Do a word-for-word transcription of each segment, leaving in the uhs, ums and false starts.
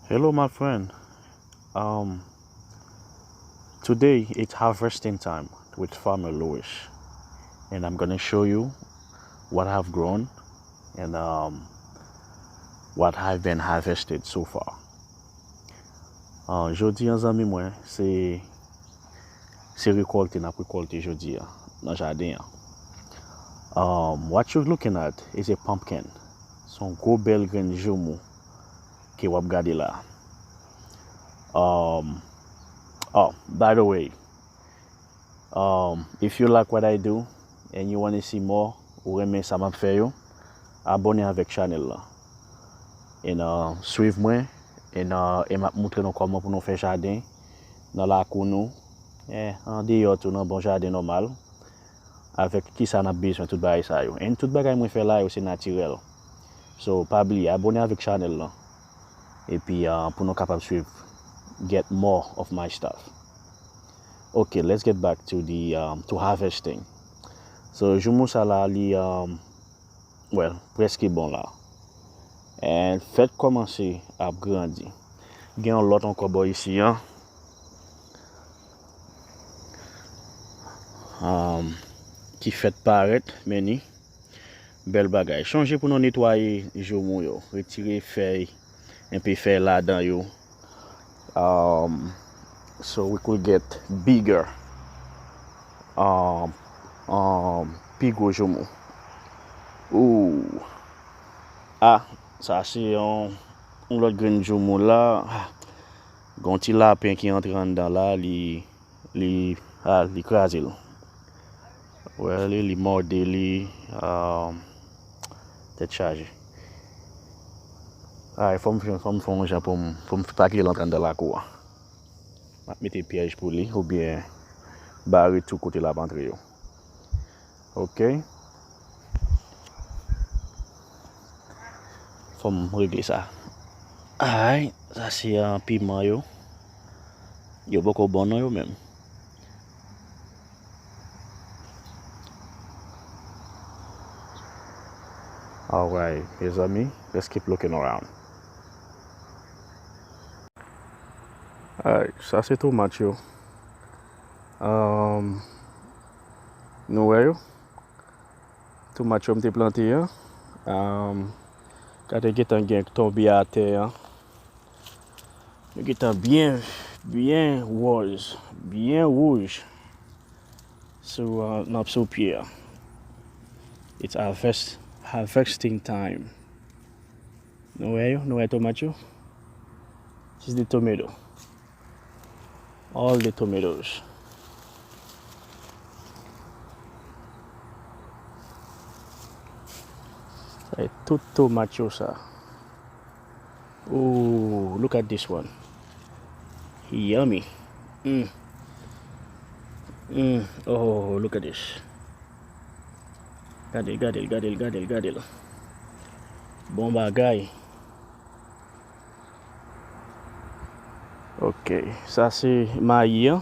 Hello, my friend. Um, today it's harvesting time with Farmer Louis, and I'm gonna show you what I've grown and, um, what I've been harvested so far. Uh, jodi an, zanmi mwen, se, se rekòlte n ap rekòlte jodi a nan jaden an. Um, what you're looking at is a pumpkin. Se yon gwo bèl grenn joumou ke w ap gade la. Um, oh, by the way, um, if you like what I do and you wanna see more, ou renmen sa m ap fè yo, abòne avèk chanèl la. And, uh, swiv mwen, and, uh, e m ap moutre nou kòman pou nou fè jaden nan lakou nou, eh, andeyò tou nan bon jaden nòmal. Avèk kisa n ap bezwen tout bagay sa yo. And tout bagay mwen fè la yo se natirèl. So, pa bliye, abòne avèk chanèl lan. Epi, uh, pou nou kapab swiv, get more of my stuff. Okay, let's get back to the, um, to harvesting. So, joumou sa la, li, um, well, prèske bon la. And fèk kòmanse ap grandi. Gen yon lòt ankò bò isi an. Um, ki fèt parèt, men ni bèl bagay. Chonje pou nou netwaye joumou yo, retire fèy, enpe fèy ladan yo. Um, so we could get bigger. Um, um, pi gwo joumou. Ooh. Ah, sa se yon, yon lòt grenn joumou la. Ah, gen yon ti lapen ki antre anndan la, li, li, ah, li kraze l. Wè li, li mòde li, ah, tèt chaje. Ay, fò m, fò m fè yon jan pou m, pou m pa kite l antre anndan lakou a. M ap mete pyèj pou li, oubyen bare tou kote l ap antre yo. Ok. Fò m regle sa. Ay, sa se, ah, piman yo. Yo poko bon non yo menm. Alright, mezanmi, let's keep looking around. Alright, sa se tomat yo. Um, nou wè yo? Tomat yo m te plante an. Um, gade gentan gen k tonbe atè an. Yo gentan byen, byen wòz, byen wouj sou, uh, nan, sou pye a. It's harvest, harvesting time. Nou wè yo? Nou wè tomat yo? This is the tomato. All the tomatoes. Sa e tout tomat yo sa. Ooh, look at this one. Yummy. Mm. Mm. Oh, look at this. Gade l, gade l, gade l, gade l, gade l. Bon bagay. Ok, sa se mayi an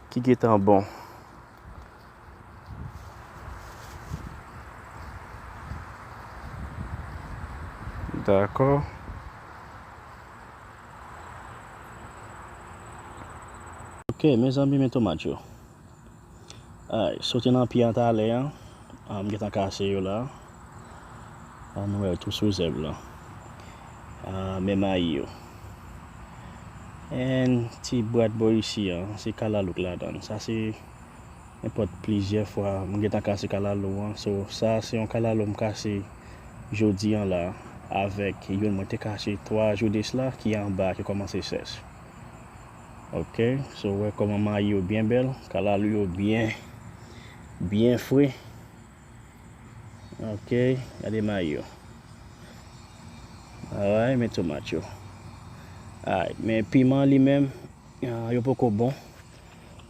ki gentan bon. Dakò. Ok, mezanmi, men tomat yo. Ay, soti nan pye an talè an, ah, m gentan kase yo la. Ah, nou wè yo tou sou zèb la. Ah, men mayi yo. And ti bwat bò isi an, se kalalou k ladan l. Sa se nenpòt plizyè fwa m gentan kase kalalou an. So, sa se yon kalalou m kase jodi an la avèk youn mwen te kase twa jou de sila ki anba, ki kòmanse sèch. Ok, so, wè kòman mayi yo byen bèl, kalalou yo byen, byen fre. Ok, gade mayi yo. Alright, men tomat yo. Alright, men piman li menm, ah, yo poko bon.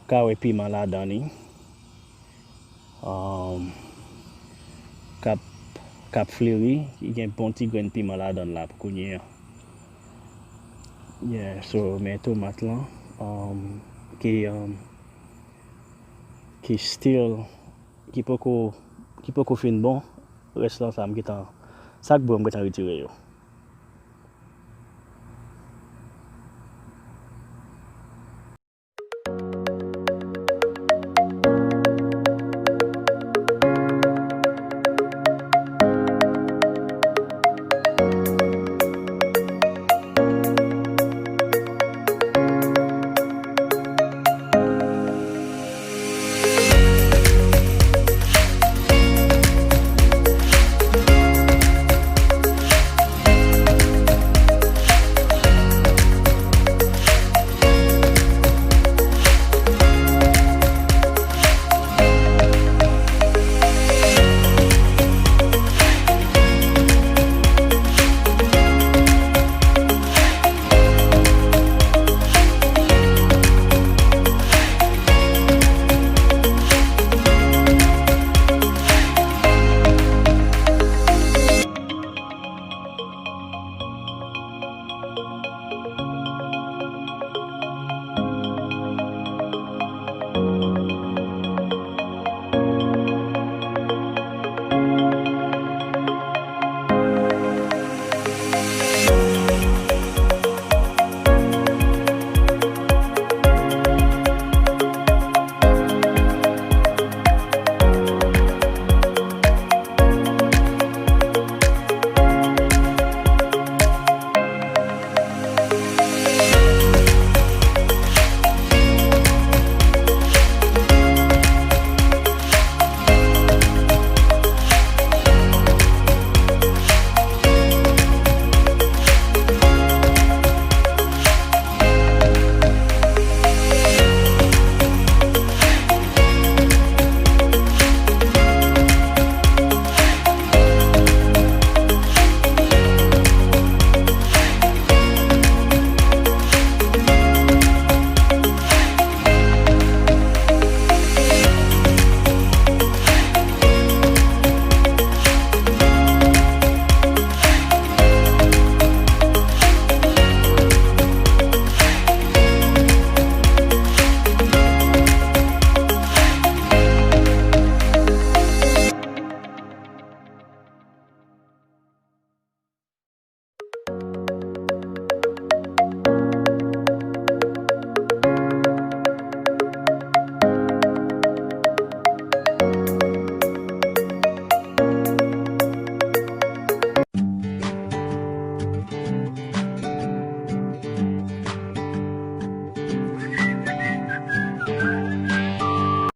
Ka wè piman ladan li. Um, k ap, k ap fleri, ki gen bon ti grenn piman ladan l la pou kounye a. Yeah, so, men tomat lan, um, ki, um, ki still, ki poko, ki poko fin bon, rès lan sa m gentan, sa k bon m gentan retire yo.